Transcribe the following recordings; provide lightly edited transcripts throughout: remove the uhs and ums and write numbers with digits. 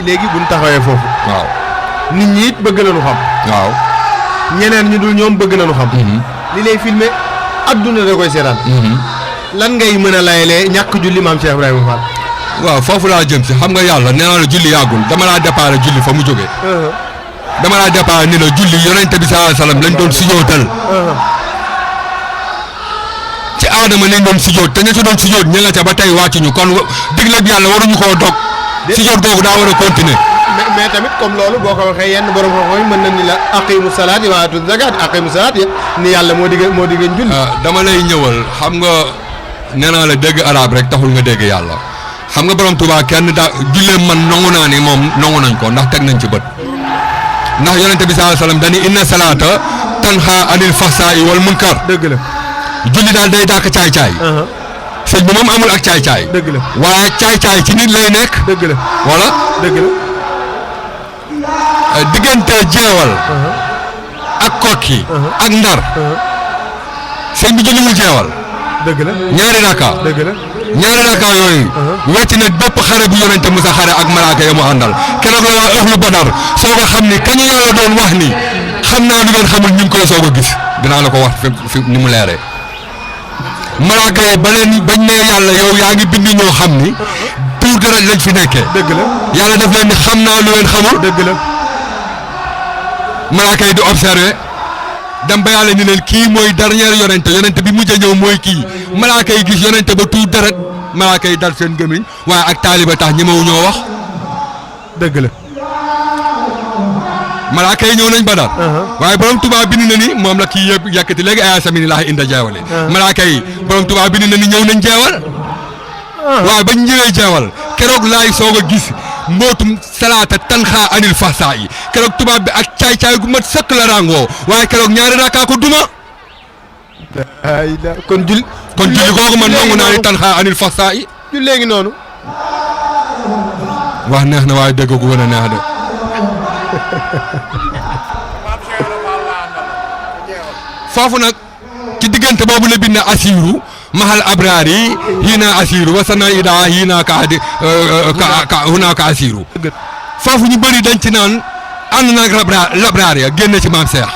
léegi buñ taxawee foofu. waaw nit ñi it bëgg nañu xam. waaw ñeneen ñu dul ñoom bëgg nañu xam. li lay filmé adduna da koy seetaan. lan ngay mën a layalee ñàkk julli maam Cheikh Ibrahima Fall. waaw foofu laa jëm si xam nga yàlla nee naa la julli yàggul dama laa déparé julli fa mu jógee. dama laa déparé ni la julli yonente bi sallallahu alayhi wasallam lañ doon sujootal. ci aadama lañ doon sujoot te ña ci doon sujoot ña nga ca ba tey wàccuñu kon digleeg yàlla waruñu koo dog. sujoot googu daa war a continuer. mais tamit comme loolu boo ko waxee yenn borom xam-xam mën nañ ni la aqimu salaat wa atu zakat aqimu salaat ni yàlla moo digg julli. dama lay ñëwal xam nga nee naa la dégg arab rek taxul nga dégg yàlla xam nga borom Touba kenn daa julleem man nangu naa ni moom nangu nañ ko ndax teg nañ ci bët ndax yonente bi sallallahu alayhi wasallam dañuy inna salaata tanha anil fahsaa'i wal munkar. dëgg la julli daal day dàq caay-caay. sëñ bi moom amul ak caay-caay. dëgg la waaye caay-caay ci nit lay nekk. dëgg la voilà dëgg la. diggante jeewal. ak kokki ak ndar. sëñ bi julliwul jeewal. dëgg la ñaari raka. dëgg la ñaari raka yooyu. wecc na bépp xare bu yonente Musa xare ak malaaka ya mu àndal keroog la waa ahlu badar soo ko xam ni kañu yàlla doon wax ni xam naa lu ngeen xamul ñu ngi koy soog a gis dinaa la ko wax fi ni mu leeree. malaaka yi ba leen bañ ne yàlla yow yaa ngi bind ñoo xam ni tuur dara lañ fi nekkee. dëgg la yàlla def leen ni xam naa lu ngeen xamul. dëgg la malaaka yi di observé dem ba yàlla ni leen kii mooy dernier yonente bi mujj a ñëw mooy kii malaaka yi gis yonente ba tuur dara malaaka yi dal seen gémmiñ waaye ak taaliba tax ñemewu ñoo wax. dëgg la. malaaka yi ñëw nañ ba daal. waaye borom Touba bind na ni moom la kii yëpp yàkkati léegi ay samini laahi inda jeewale. malaaka yi borom Touba bind na ni ñëw nañ jeewal. waaye bañ ñëwee jeewal keroog laay soog a gis mbootum salaata tanxaa anil fahsaa yi keroog tubaab bi ak caay-caay gu mat sëkk la ràngoo waaye keroog ñaari rakkaa ko duma. kon julli googu man nangu naa ni tanxaa anil fahsaa yi. jullee ngi noonu. wax neex na waaye dégg gu gën a neex de. foofu nag ci diggante boobu la bind asiiru mahal abraar yi hiina asiiru wasana ida hiina ka hunaka asiiru foofu ñu bëri dañ ci naan ànd naag labraar ya génn ci maam Cheikh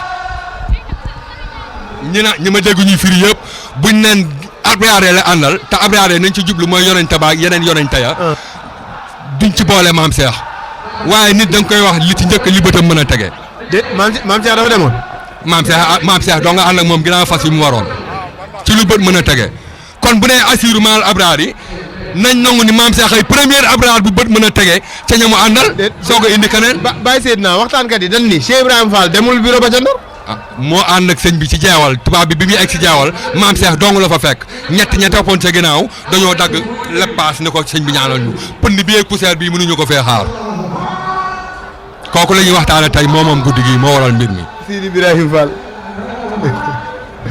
ñi ma dégg ñuy firi yëpp buñ neen abraar la àndal te abraar nañ ci jublu mooy yonente ba ak yeneen yonente ya duñ ci boole maam Cheikh waaye nit da nga koy wax li ci njëkk li bëtam mën a tege. déet maam Cheikh dafa demoon. maam Cheikh doo nga ànd ak moom ginnaaw fas yi mu waroon ci lu bët mën a tege kon bu nee assiru maal abraar yi nañ nangu ni maam Cheikh ay premier abraar bu bët mën a tege ca ña mu àndal. soo ko indi keneen. Baye Seydina waxtaankat yi dañ ni Cheikh Ibrahima Fall demul bureau ba ca Ndar. moo ànd ak sëñ bi ci jeewal tubaab bi muy egg si jeewal maam Cheikh dong la fa fekk ña toppoon sa ginnaaw dañoo dagg leppaas ni ko sëñ bi ñaanal ñu pënd bi ak poussière bi mënuñu ko fee xaar kooku la ñuy waxtaane tey moom guddi gi moo waral mbir mi. Sidi Ibrahima Fall.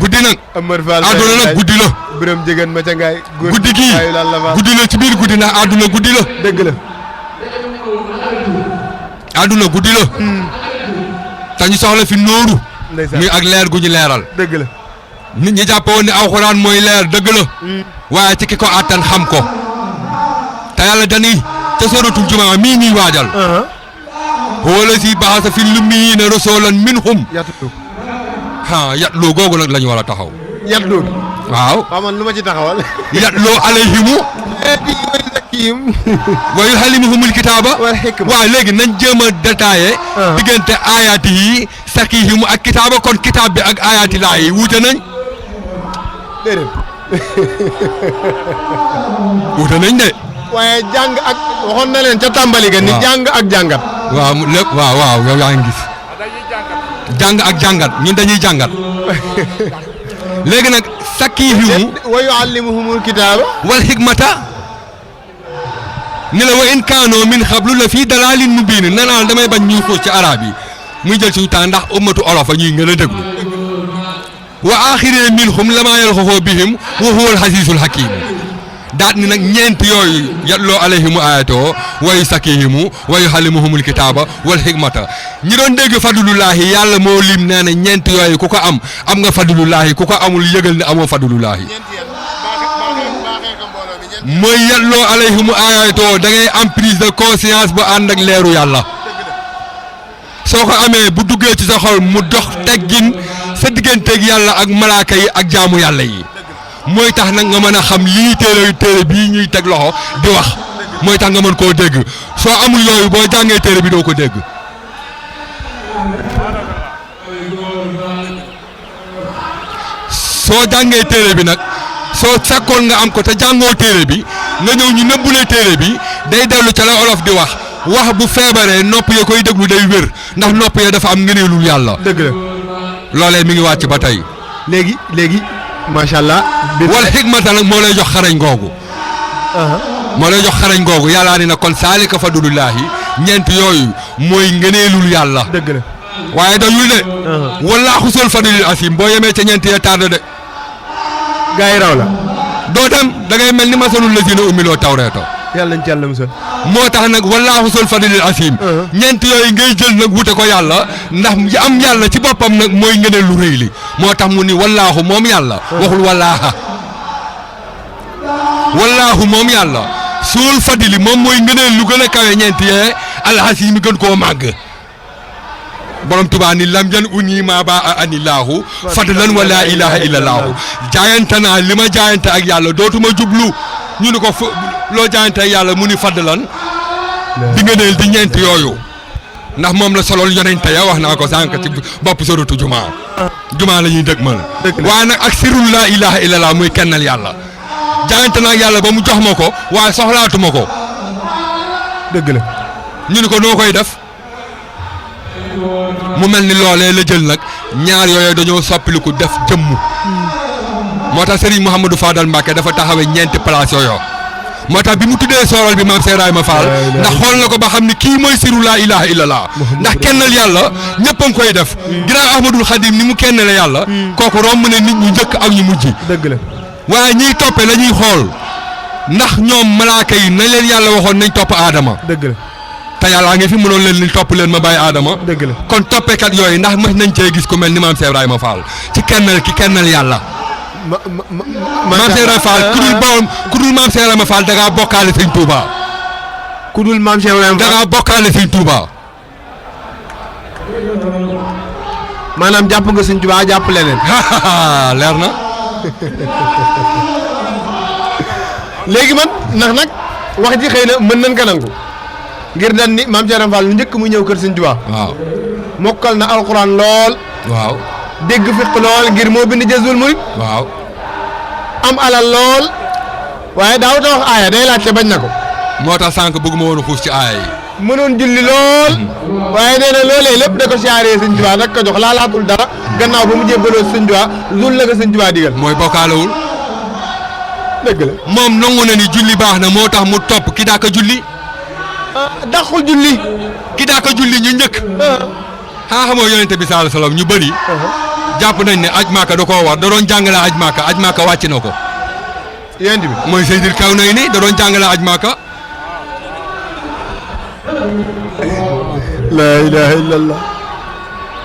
guddi nag. Amar Fall àdduna nag guddi la. Birame Jigéen ma ca ngaay. guddi gii guddi la ci biir guddi ndax àdduna guddi la. dëgg la. àdduna guddi la. te ñu soxla fi nooru. ndeysaan muy ak leer gu ñu leeral. dëgg la. nit ñi jàppoon ne alxuraan mooy leer dëgg la. waaye ci ki ko àttan xam ko. te yàlla dañuy ca suratul jumaa mii ñuy waajal. huwa lazi ba'atha fil ummiyyiina rasuulan minhum. yatlu googu nag la ñu war a taxaw. yatlu. waaw. waaw man lu ma ci taxawal. yatlu alayhimu. wa yuallimuhumul kitaaba. wal hikma. waaw léegi nañ jéem a détaillé. diggante ayaati yi sakihimu ak kitaaba kon kitaab bi ak ayaati laa yi wuute nañ. déedéet. wuute nañ de. waaye jàng ak waxoon na leen ca tàmbali ga. ni jàng ak jàngat. waaw lépp waaw yow yaa ngi gis. jàng ak jàngat ñun dañuy jàngat. léegi nag sakihimu. wa yuallimuhumul kitaaba. wal hikmata. ni la wa in kaanoo min xablu la fii dalaalin mubiin nee naa damay bañ ñuy xuus ci arab yi muy jël suñu temps ndax ummatu olof a ñuy ngën a déglu. wa aaxiree minhum lamaa yalxaqu bihim wa huwa al-aziizul hakiim daat ni nag ñeent yooyu yatloo alayhimu ayatoo wayu sakihimu wayu xalimuhumul kitaaba wal hikmata ñi doon dégg fadlullaahi yàlla moo lim nee na ñeent yooyu ku ko am nga fadlullaahi ku ko amul yëgal ne amoo fadlullaahi mooy yatloo alayhimu ayatoo da ngay am prise de conscience bu ànd ak leeru yàlla soo ko amee bu duggee ci sa xol mu dox teggin sa digganteeg yàlla ak malaaka yi ak jaamu yàlla yi mooy tax nag nga mën a xam lii téere bii ñuy teg loxo di wax mooy tax nga mën koo dégg soo amul yooyu boo jàngee téere bi doo ko dégg soo jàngee téere bi nag soo fekkoon nga am ko te jàngoo téere bi nga ñëw ñu nëbbulee téere bi day dellu ca la olof di wax bu feebaree nopp ya koy déglu day wér ndax nopp ya dafa am ngëneelul yàlla. dëgg la loolee mi ngi wàcc ba tey. léegi macha allah. wala xikmata nag moo lay jox xarañ googu. moo lay jox xarañ googu yàllaa ni na kon saalika fadlullaahi ñeent yooyu mooy ngëneelul yàlla. dëgg la waaye dañuy de. wallaahu sul fadlil asim boo yemee ca ñeent ya tardé de. gaa yi raw la. doo dem da ngay mel ni masalul lazina umiloo tawreeto. yàlla nañ ci yàlla musal. moo tax nag wallaahu sul fadlil asim ñeent yooyu ngay jël nag wute ko yàlla ndax am yàlla ci boppam nag mooy ngëneel lu rëy li moo tax mu ni wallaahu moom yàlla. waxul wallaaha. wallaahu moom yàlla sul fadli moom mooy ngëneel lu gën a kawe ñeent yee alxasim gën koo màgg. borom Tuubaa ni lam yan uni ma ba anillahu fadlan wa laa ilaha illallahu jaayante naa li ma jaayante ak yàlla dootuma jublu ñu ni ko loo jaayante ak yàlla mu ni fadlan di ngëneel di ñeent yooyu ndax moom la solol yonente ya wax naa ko sànq ci bopp soratu jumaa la ñuy dëgmal waaye nag ak sirul laa ilaha illallah muy kennal yàlla jaayante naa ak yàlla ba mu jox ma ko waaye soxlaatuma ko dëgg la ñu ni ko noo koy def mu mel ni loolee la jël nag ñaar yooyu dañoo soppiliku def jëmm moo tax Serigne Mouhamadou Fadal Mbacke dafa taxawee ñeenti place yooyu moo tax bi mu tuddee soorol bi maam Seeraay ma Fall ndax xool na ko ba xam ni kii mooy siru laa ilaha illallah ndax kennal yàlla ñëpp a ngi koy def ginnaaw Ahmadul Xadim ni mu kennale yàlla kooku romb ne nit ñu njëkk ak ñu mujj. dëgg la waaye ñiy toppee la ñuy xool ndax ñoom malaaka yi nañ leen yàlla waxoon nañ topp aadama. dëgg la. te yàllaa ngi fi mënoon leen ni topp leen ma bàyyi aadama. dëgg la kon toppekat yooyu ndax mës nañ cee gis ku mel ni maam Cheikh Ibrahima Fall ci kennal yàlla. maam Cheikh Ibrahima Fall ku dul maam Cheikh Ibrahima Fall da ngaa bokkaale sëñ Touba. ku dul maam Cheikh Ibrahima Fall da ngaa bokkaale sëñ Touba. maanaam jàpp nga sëñ Touba jàpp leneen. leer na. léegi man ndax nag wax ji xëy na mën nañ ko nangu. ngir dan ni maam Cheikh Ibrahima Fall lu njëkk mu ñëw kër sëñ Touba. waaw mokkal na alxuraan lool. waaw dégg fiq lool ngir moo bind Jazbul Murid. waaw am alal lool. waaye daaw ta wax aaya day laajte bañ na ko. moo tax sànq bëgguma woon a xuus ci aaya yi. mënoon julli lool. waaye nee na loolee lépp da ko siyaaree sëñ Touba nag ko jox laalaatul dara gannaaw ba mu jébbaloo sëñ Touba loolu la ko sëñ Touba digal. mooy bokkaalewul. dëgg la moom nangu na ni julli baax na moo tax mu topp ki daa ko julli. dàqul julli. ki daa ko julli ñu njëkk. xamoo yonente bi sallallahu alayhi wasallam ñu bëri. jàpp nañ ne aj maaka da koo war da doon jàngale aj maaka wàcc na ko. yonente bi mooy Seydil Kawnayni da doon jàngale aj maaka. la ilaha illallah.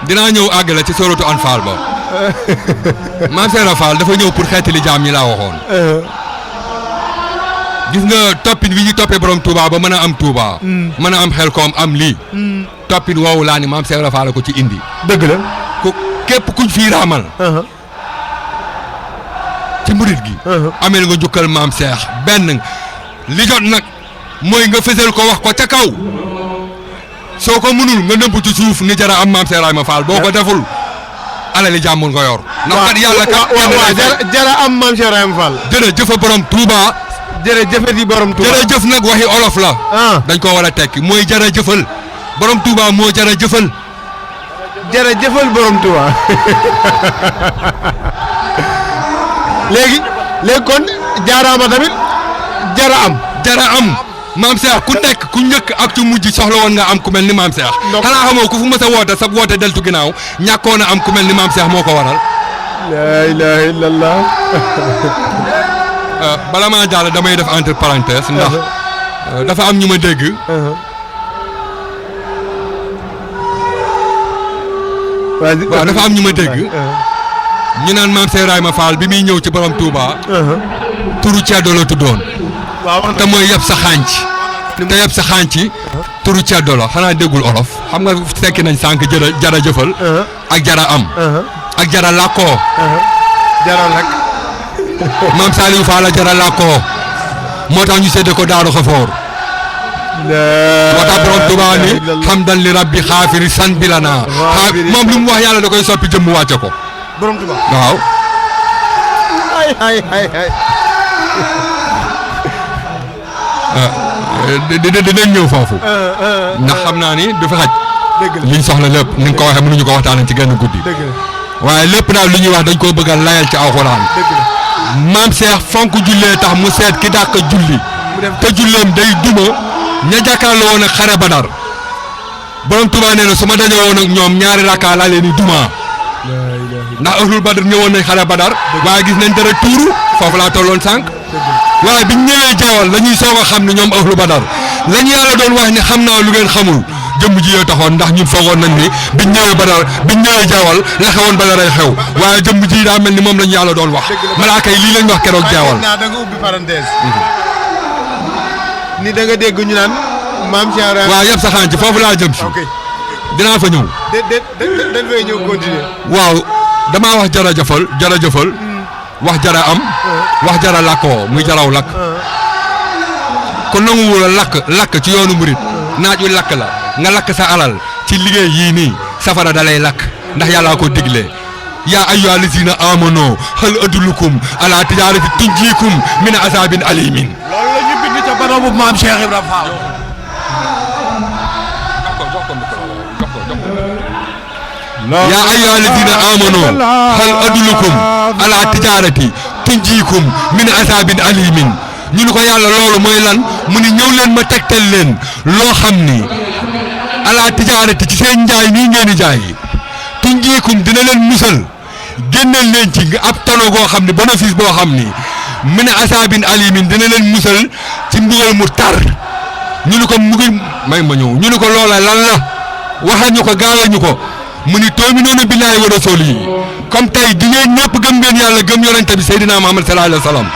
dinaa ñëw àggale ci soratu Anfaal ba. maam Seera Fall dafa ñëw pour xeetali jaam ñi laa waxoon. gis nga toppin wi ñu toppee borom Touba ba mën a am Touba. mën a am xel koom am lii. toppin woowu laa ni maam Seera Fall ko ci indi. dëgg la. ku képp kuñ fii raamal. ci murit gi. ameel nga njukkal maam Seex benn li jot nag mooy nga fësal ko wax ko ca kaw. soo ko mënul nga nëbb ci suuf ni jara am maam Seex Ibrahima Fall boo ko deful alali jàmbur nga yor. ndax kat yàlla kat jara am maam Seex Ibrahima Fall. jërëjëf borom Touba. jërëjëfati borom Touba. jërëjëf nag waxi olof la. dañ ko war a tekki mooy jërëjëfal borom Touba moo jërëjëfal. jërëjëfal borom Touba. léegi kon jaaraama tamit jara am. maam Cheikh ku nekk ku njëkk ak ci mujj soxla woon nga am ku mel ni maam Cheikh. xanaa xamoo ku fu mës a woote sa woote deltu ginnaaw ñàkkoon a am ku mel ni maam Cheikh moo ko waral. la ilaha illallah. bala maa jàll damay def entre parenthèse ndax dafa am ñu ma dégg. waaw dafa am ñu ma dégg. ñu naan maam Cheikh Ibrahima Fall bi muy ñëw ci borom Touba. turu ceddo la tuddoon. te mooy yeb sa xànc. te yeb sa xànc. turu ceddo la xanaa déggul olof xam nga fekki nañ sànq jara jëfal. ak jara am. ak jara làkkoo. jara nag. maam Saliou Fall la jara làkkoo. moo tax ñu séddee ko Daaru Xafoor. moo tax borom Touba ni hamdan li rabbi xaafiri san bi la naa. moom lu mu wax yàlla da koy soppi jëmm wàcce ko. borom Touba waaw. dinañ ñëw foofu. ndax xam naa ni du fi xaj. liñ soxla lépp ni nga ko waxee mënuñu ko waxtaanee ci genn guddi. waaye lépp daal lu ñuy wax dañ koo bëgg a layal ci alxuraan. maam Cheikh fonk jullee tax mu seet ki dàq julli. te julleem day duma ña jàkkaarloo woon ak xare Badar. borom Touba nee na su ma dajoo woon ak ñoom ñaari rakkaa laa leen di duma. ndax ahlul Badar ñëwoon nañ xare Badar. waaye gis nañ dara tuuru foofu laa tolloon sànq. waaye biñ ñëwee jeewal la ñuy soog a xam ne ñoom ahlu Badar la ñu yàlla doon wax ni xam naa lu ngeen xamul jëmm ji yoo taxoon ndax ñun foogoon nañ ni biñ ñëwee Badar biñ ñëwee jeewal la xewoon Badar ay xew waaye jëmm ji daa mel ni moom la ñu yàlla doon wax. malaaka yi lii lañ wax keroog jeewal. da nga ubbi parenthèse. ni da nga dégg ñu naan maam Cheikh Ibrahima. waaw yëpp sa xànc foofu laa jëm si. dinaa fa ñëw. dañ fay ñëw continuer. waaw damaa wax jërëjëfal. wax jara am. wax jara lakkoo muy jaraw lakk. kon nangu wula lakk ci yoonu murit naaj wi lakk la nga lakk sa alal ci liggéey yii nii safara da lay lakk ndax yàllaa ko digle yaa ayyuha allazina amano hal adullukum ala tijarati tunjikum min azabin alimin. loolu la ñu bind ca barabu maam Cheikh Ibrahima Fall. yaa ayyuha allazina amano hal adullukum ala tijarati tunjikum min azabin alimin. ñu ni ko yàlla loolu mooy lan mu ni ñëw leen ma tegtal leen loo xam ni ala tijaarati ci seen njaay nii ngeen di jaay tunjiikum dina leen musal génneel leen ci ab tono goo xam ni bénéfice boo xam ni min asaabin alimin dina leen musal ci mbugal mu tar ñu ni ko may ma ñëw ñu ni ko loola lan la waxal ñu ko gaawee ñu ko mu ni tu'minuuna billaahi wa rasuulihi comme tey di ngeen ñëpp gëm ngeen yàlla gëm yonente bi Seydina Muhammad sallallahu alayhi wa sallam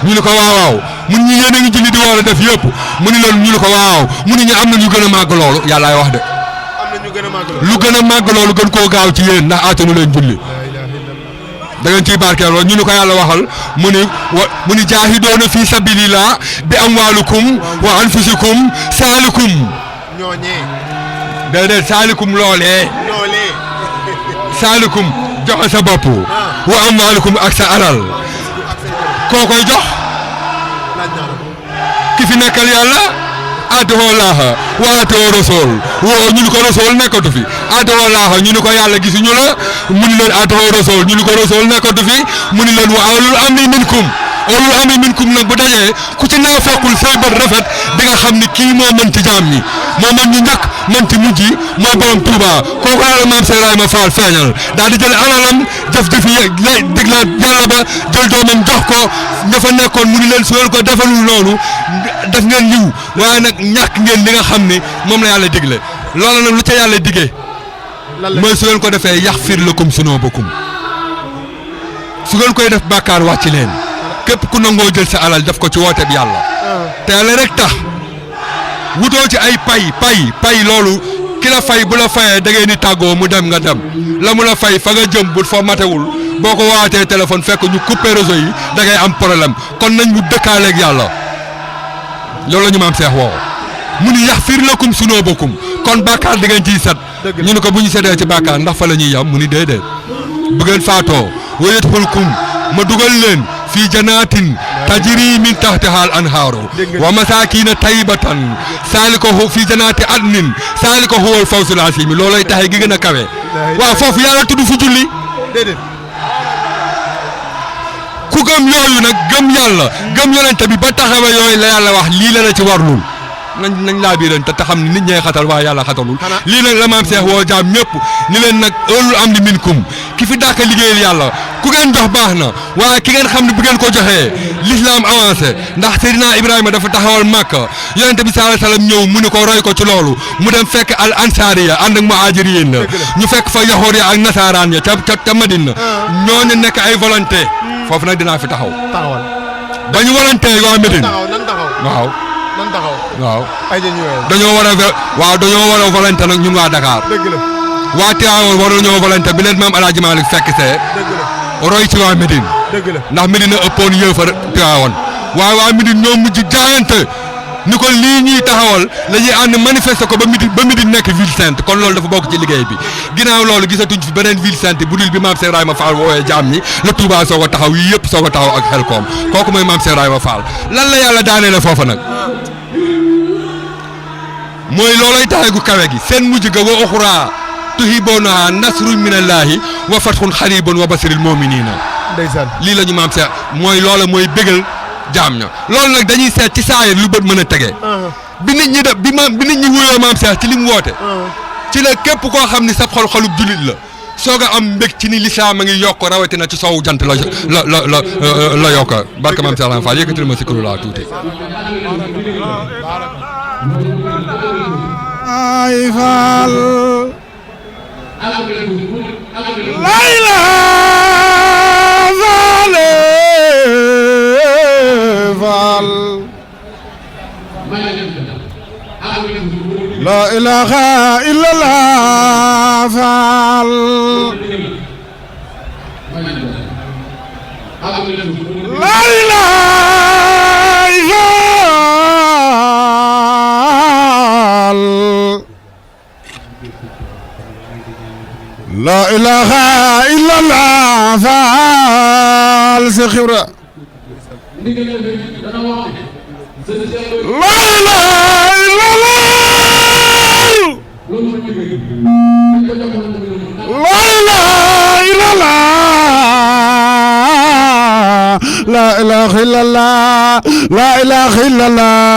ñu ni ko waaw mun ñu yéen a ngi julli di war a def yëpp mu ni loolu ñu ni ko waaw mu ni ñu am na ñu gën a màgg loolu yàllaay wax de. am na ñu gën a màgg loolu. lu gën a màgg loolu gën koo gaaw ci yéen ndax aatanu leen julli. da ngeen ciy barkeel loolu ñu ni ko yàlla waxal mu ni jaahidoona fii sabilillah bi amwaalikum wa anfusikum saalikum. ñooñee. déedéet saalikum loolee. saalikum joxe sa bopp. wa amwaalikum ak sa alal. koo koy jox ki fi nekkal yàlla atoo laaxa wa atoo rasool woo ñu ni ko rasool nekkatu fi atoo laaxa ñu ni ko yàlla gisuñu la mu ni leen atoo rasool ñu ni ko rasool nekkatu fi mu ni leen wa ulul amri minkum nag bu dajee ku ci naa fekkul say bët rafet di nga xam ni kii moo mën ci jaam ñi moo mën ñu njëkk mën ci mujj mooy borom Touba kooku la maam Cheikh Ibrahima Fall feeñal daal di jël alalam jëf-jëfi diglaat yàlla ba jël doomam jox ko ña fa nekkoon mu ni leen su leen ko defalul noonu def ngeen liw waaye nag ñàkk ngeen li nga xam ni moom la yàlla digle loolu nag lu ca yàlla diggee mooy su ngeen ko defee yaxfir lakum sunuubakum su ngeen koy def bàkkaar wàcc leen képp ku nangoo jël sa alal def ko ci woote bi yàlla te yàlla rek tax wutoo ci ay pay loolu ki la fay bu la fayee da ngeen di tàggoo mu dem nga dem la mu la fay fa nga jëm bu fa matewul boo ko waatee téléphone fekk ñu coupé réseau yi da ngay am problème kon nañ mu dëkkaaleeg yàlla loolu la ñu maam Cheikh woo mu ni yaxfir lakum sunuubakum kon bàkkaar di ngeen ciy set ñu ne ko bu ñu setee ci bàkkaar ndax fa la ñuy yam mu ni déedéet bu ngeen faatoo wa yadxulkum ma dugal leen fii janaatin tajri min tahtiha al anhaaru wa masaakiina tayyibatan saalika fii janaati adnin saalika huwa al fawzul asiim loolay taxe gi gën a kawe waaw foofu yàlla tudd fi julli ku gëm yooyu nag gëm yàlla gëm yonente bi ba taxawe yooyu la yàlla wax lii la la ci warlul nañ laa biirante te xam ne nit ñee xatal waaye yàlla xatalul lii nag la maam Cheikh woo jaam ñëpp ni leen nag ëllul am di minkum ki fi dàq liggéeyal yàlla ku ngeen jox baax na waaye ki ngeen xam ne bu ngeen ko joxee l'islam avancé ndax Seydina Ibrahima dafa taxawal Makka yonente bi sallallahu alayhi wasallam ñëw mu ni ko roy ko ci loolu mu dem fekk al ansariya ànd ak muhajiriin la ñu fekk fa yahood ya ak nasaraan ya ca Madina ñooñu nekk ay volonté foofu nag dinaa fi taxawal ba ñu volonté waa Médine waaw waaw dañoo war a volonté nag ñun waa Dakar waa Tivaouane war nañoo volonté bi leen maam El Hadj Malick fekk see roy ci waa Médine ndax Médine a ëppoon yëfar Tivaouane waaye waa Médine ñoo mujj jaayante ni ko lii ñuy taxawal la ñuy ànd manifester ko ba Médine nekk ville sainte kon loolu dafa bokk ci liggéey bi ginnaaw loolu gisatuñ fi beneen ville sainte bu dul bi maam Cheikh Ibrahima Fall woowee jaam ñi la Touba soog a taxaw yii yëpp soog a taxaw ak Xelkom kooku mooy maam Cheikh Ibrahima Fall lan la yàlla daanee la foofa nag mooy loolay taxe gu kawe gi seen mujj ga wa uxraa tuhibbuunahaa nasrun minallaahi wa fathun xariibun wa basiril mu'miniina ndeysaan lii la ñu maam Cheikh mooy loola mooy bégal jaam ña loolu nag dañuy seet ci saayir lu bët mën a tegee bi nit ñi bi nit ñi wuyoo maam Cheikh ci li mu woote ci la képp koo xam ni sa xolub jullit la soog a am mbég ci ni lislaam a ngi yokk rawatina ci soowu jant la yokk barka maam Cheikh Fall yëkkatil ma si kuru laa tuuti ay Fall layla Fall la ilaha illallah Fall la ilaha la ilaha illallah Fall Cheikh Ibra la ilaha illallah la ilaha illallah la ilaha illallah la ilaha illallah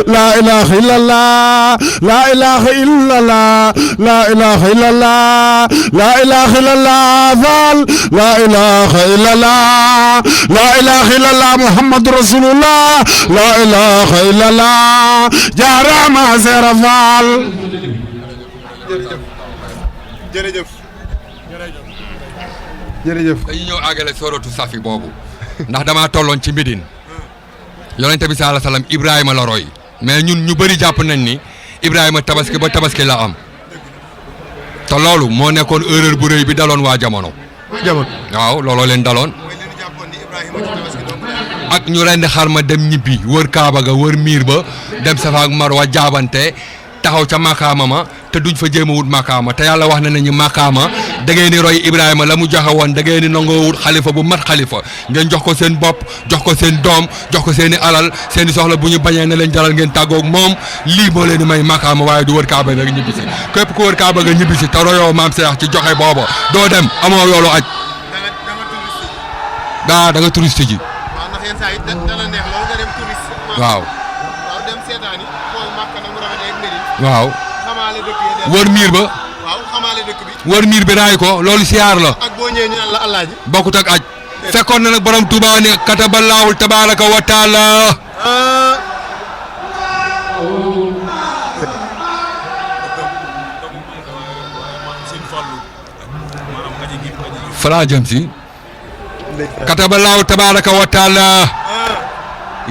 la ilaha illallah la ilaha illallah la ilaha illallah la ilaha illallah Fall la ilaha illallah la ilaha illallah Muhammadu Rasulullah la ilaha illallah jaarama Seera Fall jërëjëf dañu ñëw àggale soratu safi boobu ndax damaa tolloon ci Médine yonente bi sallallahu alayhi wasallam Ibrahima la roy mais ñun ñu bëri jàpp nañ ni Ibrahima tabaski ba tabaski la am te loolu moo nekkoon erreur bu rëy bi daloon waa jamono waaw looloo leen daloon ak ñu rendi xar ma dem ñibbi wër Kaaba ga wër miir ba dem Safa ak Marwa jaabante taxaw ca makaama ma te duñ fa jéem a wut makaama te yàlla wax na nañu makaama da ngeen di roy Ibrahima la mu joxe woon da ngeen di nangoo wut xalifa bu mat xalifa ngeen jox ko seen bopp jox ko seen doom jox ko seen i alal seen i soxla bu ñu bañee ne leen jaral ngeen tàggoog moom lii moo leen di may makaama waaye du wër Kaaba rek ñibbisi képp ku wër Kaaba nga ñibbisi te royoo maam Cheikh ci joxe booba doo dem amoo yoolu aj da nga touriste ji waaw waaw wër miir ba wër miir bi raay ko loolu siyaar la bokkut ak aj fekkoon na nag borom Tuubaa ne kataballaahu tabaaraka wa taala falaa jëm si kataballaahu tabaaraka wa taala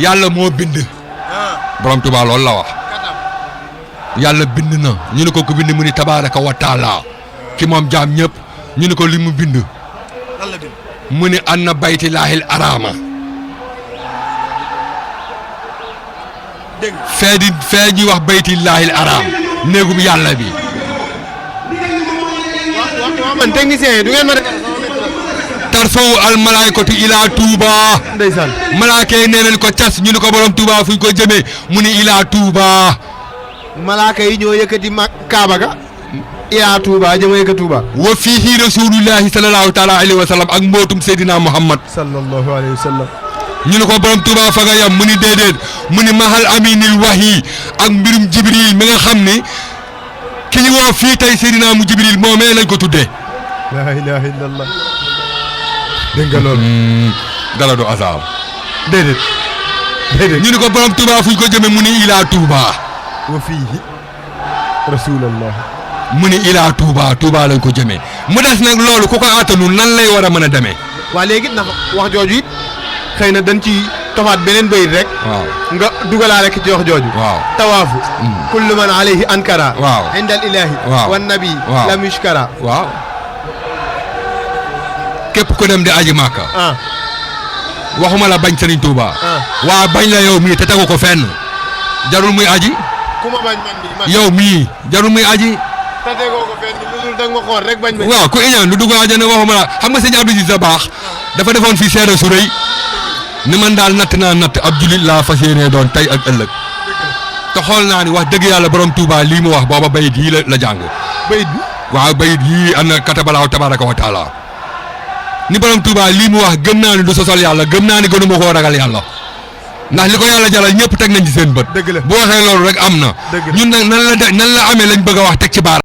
yàlla moo bind borom Tuubaa loolu la wax yàlla bind na ñu ne ko ku bind mu ni tabaaraka wa taala ki moom jaam ñëpp ñu ne ko li mu bind mu ni anna baytillaahil araama fee ñuy wax baytillaahil araam néegum yàlla bi man technicien yi du ngeen ma tarfawu al malaykatu ilaa Touba ndeysaan malaaka yi nee nañ ko cas ñu ne ko borom Touba fu ñu ko jëmee mu ni ilaa Touba malaaka yi ñoo yëkkati Kaaba ga ilaa Touba jëma yëkkati Touba wa fiihi rasulullahi sallallahu taala alayhi wa sallam ak mbootum Seydina Muhammad sallallahu alayhi wa sallam ñu ne ko borom Touba fa nga yam mu ni déedéet mu ni mahal aminil wahyi ak mbirum Jibril mi nga xam ni ki ñu woo fii tey Seydina mu Jibril moomee lañ ko tuddee. la ilaha illallah. dégg nga loolu. dara du asaam. déedéet. déedéet. ñu ne ko borom Touba fu ñu ko jëmee mu ni ilaa Touba. wa fiihi rasulallah. mu ni ilaa Touba lañ ko jëmee mu des nag loolu ku ko attanul nan lay war a mën a demee. waa léegi ndax wax jooju it xëy na dañ ci tofaat beneen bayit rek. waaw nga dugalaale ki ci wax jooju. waaw tawaafu. kullu man alayhi ankara. waaw indal ilahi. waaw wan nabi. waaw lam yushkara. waaw képp ku dem di aji Màkka. waxuma la bañ Serigne Touba. waa bañ la yow mii te tegu ko fenn jarul muy aji. ku ma bañ man yow mii jarul muy aji. te tegoo ko fenn lu dul danga ma xool rek bañ. waaw ku iñaan lu dugg àjjana waxuma la xam nga sëñ Abdou Aziz da baax dafa defoon fii seere su rëy ni man daal natt naa natt ab julit laa fas yéenee doon tey ak ëllëg te xool naa ni wax dëgg yàlla borom Touba lii mu wax booba bayit yii la jàng. bayit bi. waaw bayit yii am na katabalaaw tabaraka wa taala ni borom Touba lii mu wax gëm naa ni du sosal yàlla gëm naa ni gënuma koo ragal yàlla ndax li ko yàlla jalal ñëpp teg nañ ci seen bët. dëgg la bu waxee loolu rek am na. ñun nag nan la amee lañ bëgg a wax teg ci baar.